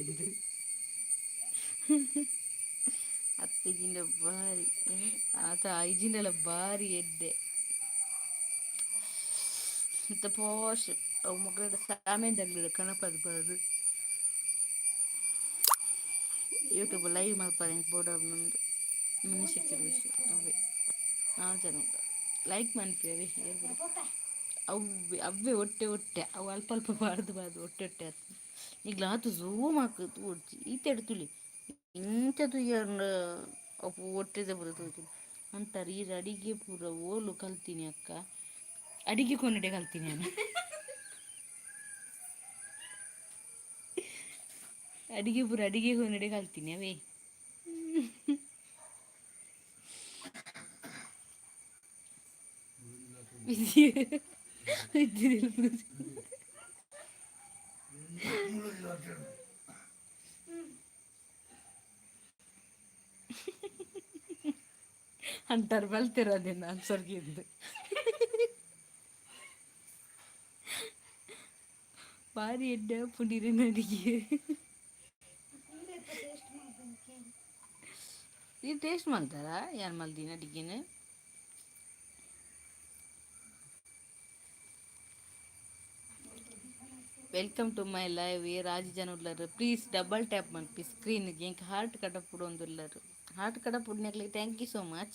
ಅತ್ತಿಜಿಂಡ ಬಾರಿ ಆತ ಐಜಿಂಡಲ ಬಾರಿ ಎಡ್ಡೆ ಇತ್ತ ಪಾಶ್. ಅವು ಮಕ್ಕಳ ಸಾಮೇಂದಾಗ್ಲಿಲ್ಲ ಕನಪದ ಬಾರ್ದು. ಯೂಟ್ಯೂಬ್ ಲೈವ್ ಮಲ್ಪರೆ ಬೋರ್ಡ್ ಮುಂದೆ ಮನುಷ್ಯ ಅವೇ ನಾಲ್ ಜನ ಲೈಕ್ ಮನ್ಪಿ ಅವೇ. ಅವ್ವೆ ಅವ್ವೆ ಒಟ್ಟೆ ಒಟ್ಟೆ ಅವು ಅಲ್ಪ ಅಲ್ಪ ಬಾರ್ದು ಬಾರ್ದು ಒಟ್ಟೆ ಒಟ್ಟೆ ಆತು. ಈಗ್ಲ ಆತು ಝೂಮ್ ಹಾಕು ತೋಡ್ಚಿ ಈತೆಡ್ ತುಲಿ ಇಂಚ ತೂಯರ್ಂಡ ಅವು ಒಟ್ಟೆದ ಪೂರ ತೋಜುಂಡು ಅಂತಾರೆ. ಈರ್ ಅಡಿಗೆ ಪೂರ ಓಲು ಕಲ್ತೀನಿ ಅಕ್ಕ? ಅಡಿಗೆ ಕೊನಡೆ ಕಲ್ತೀನಿ ನಾನು. ಅಡಿಗೆ ಪೂರ ಅಡಿಗೆ ಕೊನಡೆ ಕಲ್ತೀನಿ ಅವೇ. ವಿದ್ಯೆ. ಅಂತಾರೆ ಬಲ್ತಿರ ಅದೇನು ಆನ್ಸರ್ಗಿದ್ದು ಬಾರಿ ಎಡ್ಡೆ ಪುಂಡಿರಿನ ಅಡಿಗೆ. ಈ ಟೇಸ್ಟ್ ಮಾಡ್ತಾರಾ ಯಾರು ಮಲ್ದಿನ ಅಡಿಗೆನ? Welcome to my live. ಏ ರಾಜಿ ಜನ ಉಲ್ಲರು, ಪ್ಲೀಸ್ ಡಬಲ್ ಟ್ಯಾಪ್ ಮನ್ಪಿ ಸ್ಕ್ರೀನ್. ಎಂಕ್ ಹಾರ್ಟ್ ಕಡಪುಡೊಂದುಲ್ಲರು. ಹಾರ್ಟ್ ಕಡಪುಡ್ನಕ್ಲೆಗ್ thank you so much.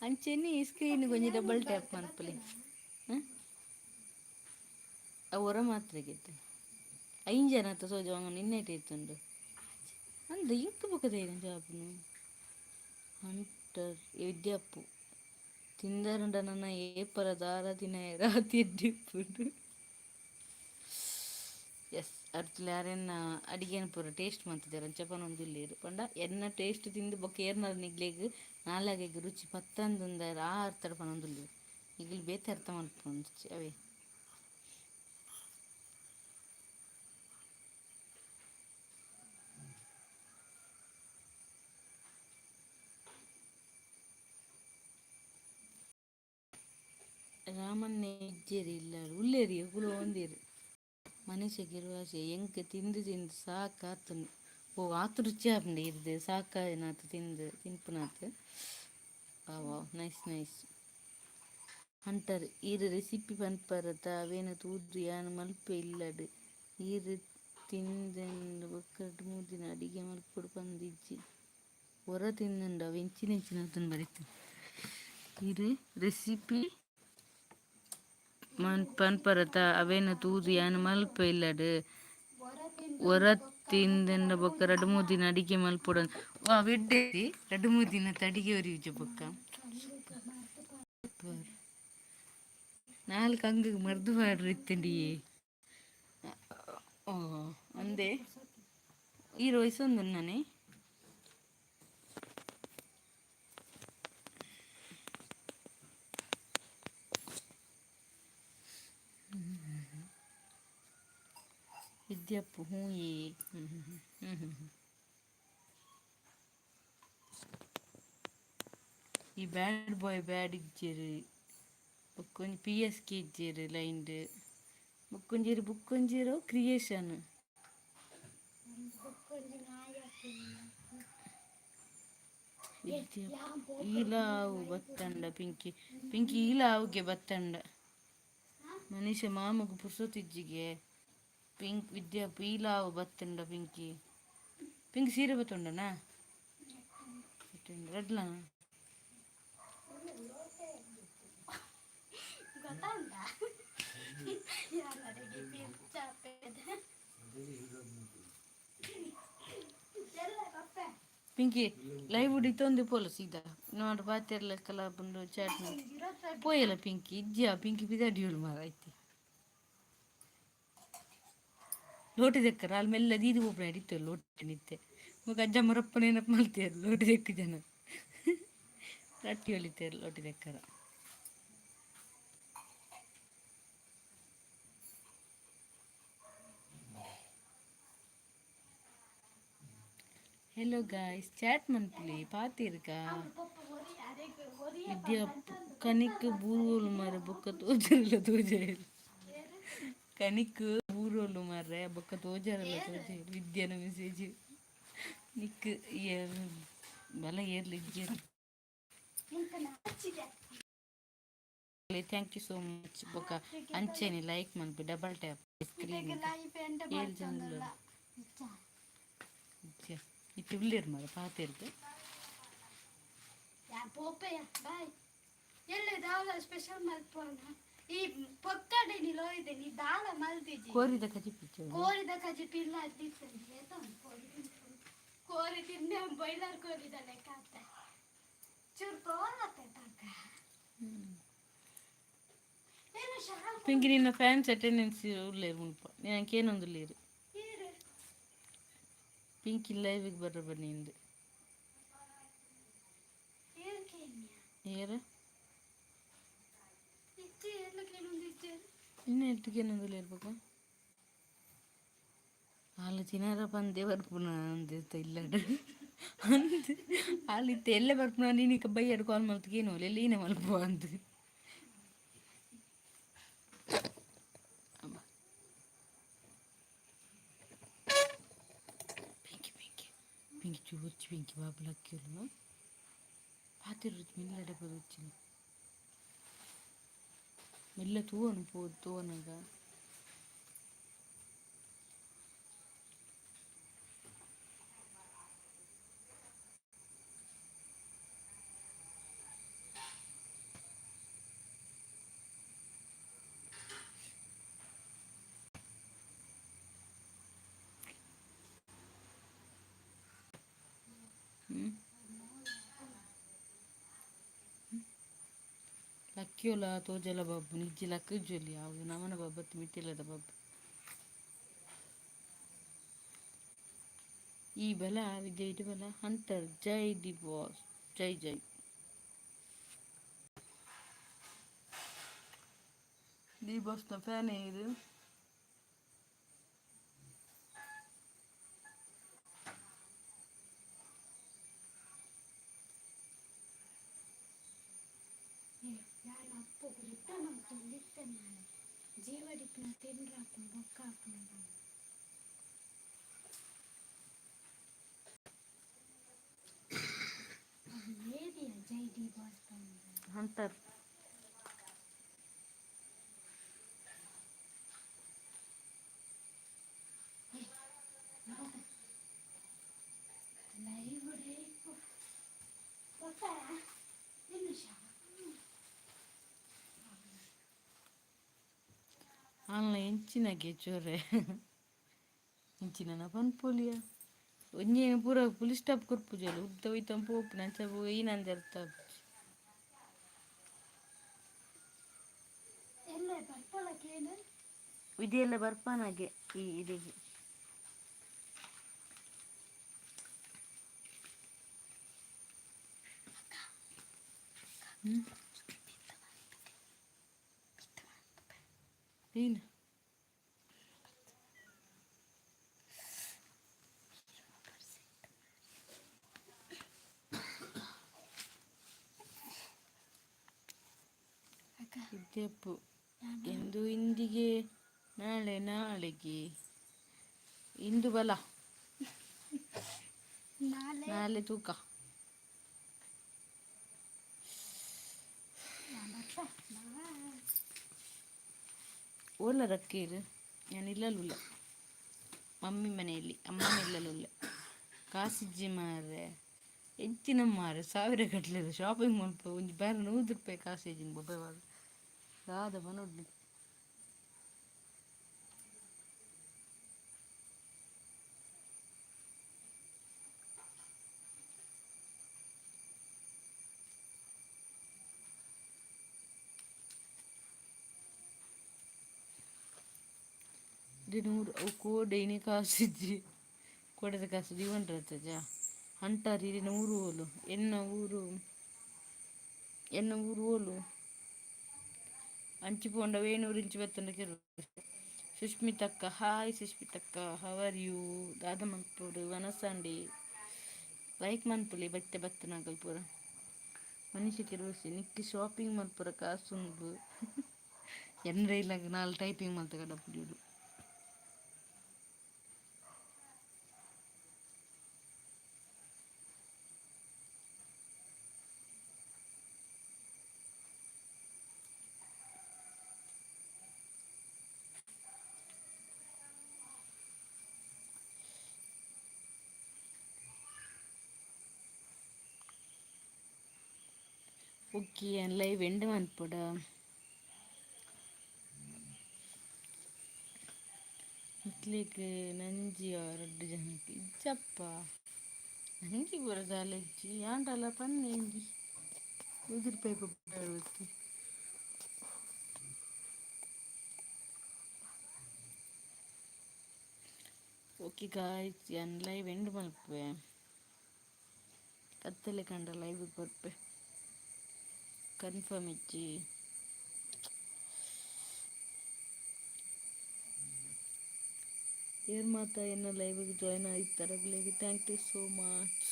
ಅಂಚೆನೆ ಸ್ಕ್ರೀನ್ ಒಂಜಿ ಡಬಲ್ ಟ್ಯಾಪ್ ಮನ್ಪುಲೆ. ಅವು ಒರ ಮಾತ್ರೆಗೆತ್ತು ಐನ್ ಜನ ಅತ್ತ ಸೋಜ ನಿನ್ನೆಟ್ ಇತ್ತುಂಡು ಅಂದ್ ಇಂಕ್ ಬೊಕ ಜಾಬ್ನು. ಹಂಟರ್ ವಿದ್ಯಾಪ್ಪು ತಿಂದರುಂಡ ನನ್ನ ಏಪರ ದಾರ ದಿನ ರಾತಿ ಎಡ್ಡಿಪ್ಪುಂಡು. ಎಸ್, ಅರ್ತಿಲ ಯಾರೆನ್ನ ಅಡಿಗೆನ ಪೂರ ಟೇಸ್ಟ್ ಮಂತುದೆರ್ ಅಂಚ ಪನೊಂದುಲ್ಲೆರ್. ಪಂಡ ಎನ್ನ ಟೇಸ್ಟ್ ತಿಂದು ಬೊಕ್ಕ ಏರ್ನಾಲ ನಿಗ್ಲೆಗ್ ನಾಲಾಗೆಗ್ ರುಚಿ ಪತ್ತಂದುಂದಾರ್ ಆ ಅರ್ಥಡ್ ಪನೊಂದುಲ್ಲೆರ್. ನಿಗುಲು ಬೇತೆ ಅರ್ಥ ಮನ್ಪೊಂಚಿ ಅವೇ. ರಾಮಣ್ಣೆ ಇಜ್ಜೆರ್ ಇಲ್ಲಡ್ ಉಲ್ಲೆರ್ ಎಗುಲು ಒಂದೆರ್. ಮನುಷ್ಯಗ್ ಇರುವಾಶೆ ಎಂಕ್ ತಿಂದು ತಿಂದು ಸಾಕಾತುಂಡು. ಓ ಆತ್ ರುಚಿ ಆಪುಂಡು ಇರ್ದ್ ಸಾಕಾಯಿನಾತ್ ತಿಂದು ತಿನ್ಪುನಾತ್. ವಾವ್, ನೈಸ್ ನೈಸ್. ಹಂಟರ್ ಈರ್ ರೆಸಿಪಿ ಪನ್ಪರತ, ಅವೇನು ತೂದು ಯಾನ್ ಮಲ್ಪೆ ಇಲ್ಲಡ್. ಈರ್ ತಿಂದಂಡ ಬೊಕ್ಕ ರಡ್ಡ್ ಮೂಜಿ ದಿನ ಅಡಿಗೆ ಮಲ್ಪೊಡು ಪಂದ್ ಇಜ್ಜಿ. ಒರ ತಿಂದಂಡ ಅವು ಎಂಚಿನ ಎಂಚಿನ ಆತುಂಡು ಬರೆತು. ಈರ್ ರೆಸಿಪಿ ಪನ್ಪರತ ಅವೇನು ತೂದು ಯಾನ್ ಮಲ್ಪೆ ಇಲ್ಲಡ್. ಒರ ತಿಂದಂಡ ಬೊಕ್ಕ ರಡ್ಡ್ ಮೂಜಿ ದಿನ ಅಡಿಗೆ ಮಲ್ಪೊಡು. ವಾ ಎಡ್ಡೆ, ರಡ್ಡ್ ಮೂಜಿ ದಿನತ ಅಡಿಗೆ ಒರಿಯುಜ ಬೊಕ್ಕ. ನಾಲ್ಕು ಅಂಗಗ್ ಮರ್ದ್ ಪಾಡ್ರೆ ಇತ್ತುಂಡಿಯೇ. ಓ ಅಂದೆ ಈರ್ ವಯಸ್ಸೊಂದುಣ್ಣನೆ. ವಿದ್ಯಪ್ಪು ಹ್ಞೂ ಏ ಹ್ಞೂ ಹ್ಞೂ ಹ್ಞೂ ಹ್ಞೂ. ಈ ಬ್ಯಾಡ್ ಬಾಯ್ ಬ್ಯಾಡ್ ಇಜ್ಜೆರ್ ಬೊಕ್ಕೊಂಜಿ ಪಿ ಎಸ್ ಕೆ ಇಜ್ಜೆರ್ ಲೈನ್ಡ್ ಬೊಕ್ಕೊಂಜಿ ಬೊಕ್ಕೊಂಜೇರೋ ಕ್ರಿಯೇಷನ್. ಈಲಾವು ಬತ್ತಂಡ ಪಿಂಕಿ ಪಿಂಕಿ ಈಲಾವುಗೆ ಬತ್ತಂಡ ಮನೀಷ ಮಾಮಗ್ ಪುರ್ಸೊತ್ತಿಜ್ಜಿಗೆ. ಪಿಂಕ್ ವಿದ್ಯಾ ಪೀಲಾವು ಬತ್ತಂಡ ಪಿಂಕಿ ಪಿಂಕ್ ಸೀರೆ ಬತ್ತುಂಡನಾ ರಡ್ಲ. ಗೊತ್ತುಂಟಾ ಯಾರಡಿಗೆ ಪಿಂಚಾಪೆದ? ಪಿಂಕಿ ಲೈವ್ ಇತ್ತೊಂದು ಪೋಲ ಸೀದಾ ನೋಡು ಪಾತೆರ್ಲ ಕಲ ಬಂದು ಚಾಟ್ ಪೋಯಲ್ಲ ಪಿಂಕಿ ಇಜ್ಜಿಯ ಪಿಂಕಿ ಪಿದಾಡಿಯೋಳು ಮಾರ ಐತಿ ಲೋಟಿ ದೆಕ್ಕರ ಅಲ್ಲಿ ಮೆಲ್ಲ ದೀದಿ ಪೋಪುನ ಹಿಡಿತು ಲೋಟಿ ನಿತ್ತೆ ಮುಗ ಅಜ್ಜ ಮುರಪ್ಪ ನೆನಪು ಮಲ್ತೇರು ಲೋಟಿ ದೆಕ್ಕು ಜನ ರಟ್ಟಿ ಹೊಲಿತೇರು ಲೋಟಿ ದೆಕ್ಕರ. ಹೆಲೋ ಗಾಯ್ಸ್, ಚಾಟ್ ಮನ್ಪುಲಿ ಪಾತಿರ್ಕ. ವಿದ್ಯಾ ಕನಿಕ್ ಬೂರೋಲು ಮಾರೆ ಬೊಕ್ಕ ತೋಜರಲ್ಲ ತೋಜೇರು. ಕನಿಕ್ ಬೂರೋಲು ಮಾರ್ರೆ ಬೊಕ್ಕ ತೋಜರಲ್ಲ ತೋಜೇರು. ವಿದ್ಯಾನ ಮೆಸೇಜ್ ನಿಕ್ ಬಲ ಏರ್ಲಿ ಇಜ್ಜೇರು. Thank you so much. ಬೊಕ್ಕ ಅಂಚೆನೆ ಲೈಕ್ ಮನ್ಪು, ಡಬಲ್ ಟ್ಯಾಪ್ ಸ್ಕ್ರೀನ್. ಏಳು ಜನ ಇತ್ತೆ ಉಲ್ಲೇರು ಮಾರ ಪಾತೆರ್ದು. ಪೋಪೆಯ ಬಾಯ್ ಎಲ್ಲೆ ದಾಲ ಸ್ಪೆಷಲ್ ಮಲ್ಪೋಣ ಈ ಪೊಕ್ಕಡೆ ನೀ ಲೋಯ್ದೆ ನೀ ದಾಲ ಮಲ್ದಿಜಿ. ಕೋರಿದ ಕಜಿಪಿ. ಕೋರಿದ ಕಜಿಪಿ ಇಲ್ಲ ಅದ್ದಿತ್ತಂಗೆ ಕೋರಿ ತಿಂದೆ ಬಾಯ್ಲರ್ ಕೋರಿದ ಲೆಕ್ಕ ಆತ ಚೂರು ತೋಲತ್ತೆ ತನಕ ಏನು ಶಾಲ್. ಪಿಂಕಿ, ನಿನ್ನ ಫ್ಯಾನ್ಸ್ ಅಟೆಂಡೆನ್ಸ್ ಉಲ್ಲೇರು ಮುಲ್ಪ ನಾನು ಉಲ್ಲೇರು. ಏರು? ಪಿಂಕಿ ಲೈವಿಗೆ ಬರ್ರ ಬನ್ನಿ ಇಂದು. ಏರು ಕೇನ್ಯ? ಏರ? ಇಚ್ಚೆ ಎಲ್ಲ ಕೇನೊಂದು ಇಚ್ಚೆ. ಇನ್ನು ಎಟ್ಟಿಗೆ ಇರ್ಬೇಕು ಆಲು ತಿನಾರ ಪಂದೆ ಬರ್ಪುನ ಅಂದ ಇಲ್ಲ ಅಂದ್ ಆಲು ಇತ್ತೆ ಎಲ್ಲೆ ಬರ್ಪುನ ನೀನಿಕ ಬೈಯಡ್ ಕಾಲ್ ಮಲ್ತ್ಗೆ ಏನು ಎಲ್ಲ ಈನೆ ಮಲ್ಪುವ ಅಂದ್. ಅಬ್ಬಾ. ಪಿಂಕಿ ಪಿಂಕಿ ಪಿಂಕಿ ಚೂರ್ಚಿ ಪಿಂಕಿ ಬಾಬು ಲಕ್ಕಿಲು ಪಾತಿರು ಮಿಲ್ಲಡೆ ಬರುಚ್ಚಿನ ಮೆಲ್ಲ ತೂವನು ಪೋ ತೂವನಾಗ. ಹ್ಮ್ ಲಕ್ಕಿಯೋಲ ತೋಜಲ ಬಾಬು ನಿಜ್ಜಿ ಲಕ್ಕ ಜೊಲಿ ಅವು ನಮನ ಬಾಬತ್ತು ಮಿತ್ತಿಲ್ಲದ ಬಾಬು ಈ ಬಲ ವಿದ್ಯೆ ಇటు ಬಲ ಹಂಟರ್ ಜೈ the boss Jai Jai the ಬಾಸ್ನ ಫ್ಯಾನ್ ಇದು. ಯಾನ ಅಪ್ಪು ರಿಟರ್ನ್ ತಂದಿತ್ತೆ ನಾನು ಜೀವಡಿಪ್ನ ತಿನ್ರಾಪುಂಡು ಬೊಕ್ಕ ಆಪುಂಡು. ಅದು ಏರಿಯ ಜೈ ಡಿ ಬಾಸ್ ಬಂದು. ಹಂಟರ್. ಲೈವ್ ಪಪ್ಪ ನಿಮಿಷ. ಆನ್ಲ ಎಂಚಿನಗೆ ಚೋರೆ ಇಂಚಿನ ಪನ್ಪೊಲಿಯ ಒಂಜೇನು ಪೂರ ಪುಲಿ ಸ್ಟಾಪ್ ಕೊರ್ಪುಜಲು ಉದ್ದ ಒಯ್ತಂ ಪೋಪುನ ಅಂಚ ಈನಂದೆರ್ತ. ಎಲ್ಲ ಬರ್ಪೊಳಕೇನು? ಇದೆಲ್ಲ ಬರ್ಪಾನಾಗೆ ಈ ಇದೆಗೆ. ಹ್ಮ್ ಏನು ಅಕ್ಕ. ಇದ್ದೆಪ್ಪು ಇಂದು ಇಂದಿಗೆ ನಾಳೆ ನಾಳೆಗೆ ಇಂದು ಬಲ. ನಾಳೆ. ನಾಳೆ ತೂಕ. ಬರ್ಪ ಬಾಯ್. ಓಲ ರಕ್ಕೀರು ನಾನು ಇಲ್ಲಲುಲ್ಲ ಮಮ್ಮಿ ಮನೆಯಲ್ಲಿ ಅಮ್ಮನ ಇಲ್ಲಲುಲ್ಲ ಕಾಸಿಜ್ಜಿ ಮಾರ್ರೆ ಹೆಚ್ಚಿನ ಮಾರೆ ಸಾವಿರ ಗಟ್ಟಲೆ ಶಾಪಿಂಗ್ ಮಲ್ಪ ಒಂಜಿ ಬೇರೆ 100 ರೂಪಾಯಿ ಕಾಸಿಜ್ಜಿ ಬೊಬ್ಬೆ ದಾದ ಬನೊಡ್ಲಿ. ನೂರು ಅವು ಕೋಡೆ ಇನಿ ಕಾಸಿಜ್ಜಿ. ಕೋಡೆದ ಕಾಸು ದೀವೊಂಡ್ರತ್ತಜ ಅಂಟಾರ್ ಇರಿನ ಊರು ಓಲು? ಎನ್ನ ಊರು, ಎನ್ನ ಊರು ಓಲು? ಅಂಚಿ ಪೋಂಡ ವೇಣೂರು, ಇಂಚಿ ಬತ್ತಂಡ ಕೆರು. ಸುಷ್ಮಿತಕ್ಕ, ಹಾಯ್ ಸುಷ್ಮಿತಕ್ಕ, how are you? ದಾದ ಮನ್ಪುರು? ವನಸಾಂಡಿ ಲೈಕ್ ಮನ್ಪುಲಿ ಬತ್ತೆ ಬತ್ತನಾಗಲ್ ಪೂರ. ಮನೀಷ ಕಿರೋಸಿ, ನಿಕ್ಕಿ ಶಾಪಿಂಗ್ ಮಲ್ಪುರ ಕಾಸುಂಡು. ಎನ್ರ ಇಲ್ಲಗ ನಾಲ್ ಟೈಪಿಂಗ್ ಮಲ್ತ ಕಡಪುಡಿಯೋಡು. ಓಕೆ, ಲೈವ್ ಎಂಡ್ ಮನ್ಪುಡ. ನಿಕ್ಲೆಗ್ ನಂಜಿ ರಡ್ಡ್ ಜನಕ್ ಇಜ್ಜಪ್ಪ, ನಂಜಿ ಪೂರ ದಾಲ ಇಜ್ಜಿ. ಆಂಡಲ ಪನ್ನೆ ಒಂಜಿ ಉದುರು ಪೈಪ್. ಓಕೆ ಗಾಯ್ಸ್, ಯಾನ್ ಲೈವ್ ಎಂಡ್ ಮಲ್ಪುವೆ. ಕತ್ತಲೆ ಕಂಡ ಲೈವ್ ಬರ್ಪೆ, ಕನ್ಫರ್ಮ್ ಇಜ್ಜಿ. ಏರ್ ಮಾತ ಎನ್ನ ಲೈವ್ಗೆ ಜಾಯ್ನ್ ಆಗಿತ್ತಾರಗ್ಲಿಗೆ thank you so much.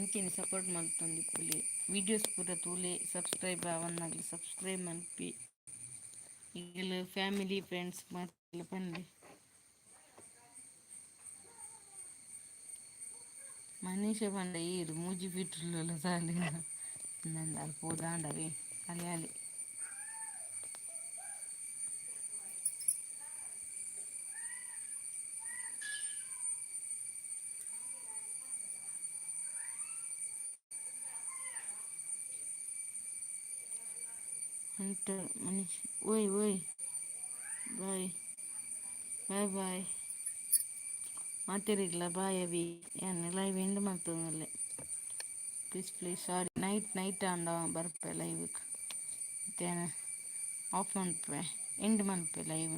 ಇಂಚಿನ ಸಪೋರ್ಟ್ ಮಲ್ತೊಂದಿಪ್ಪುಲೆ, ವೀಡಿಯೋಸ್ ಪೂರ ತೂಲೆ. ಸಬ್ಸ್ಕ್ರೈಬ್ ಆವನ್ನಾಗಲಿ ಸಬ್ಸ್ಕ್ರೈಬ್ ಮನ್ಪಿ. ಈಗಲ ಫ್ಯಾಮಿಲಿ ಫ್ರೆಂಡ್ಸ್ ಮಾತೆಲ್ಲ ಪನ್ಲೆ. ಮನೀಷ ಪಂಡ ಏರು ಮೂಜಿ ಫೀಟ್ ಸಾಲೆ ನಂದು ಅಲ್ಪ ಪೋದಾಂಡವೇ ಅಲೆ ಅಲೆ. ಹಂಟರ್ ಮನೀಶ್, ಓಯ್ ಓಯ್, ಬಾಯ್ ಬಾಯ್ ಬಾಯ್ ಮಾತೆರಿಗ್ಲ ಬಾಯ್. ಅವಿ ಯಾನ್ ಲೈವ್ ಎಂಡ್ ಮಲ್ತೊಂದುಲ್ಲೆ. Please please, sorry. Night night ಆಂಡ ಬರ್ಪೆ ಲೈವ್ಗೆ. ಇತ್ತೆ ಆಫ್ ಮನ್ಪುವೆ, ಎಂಡ್ ಮನ್ಪುವೆ ಲೈವ್.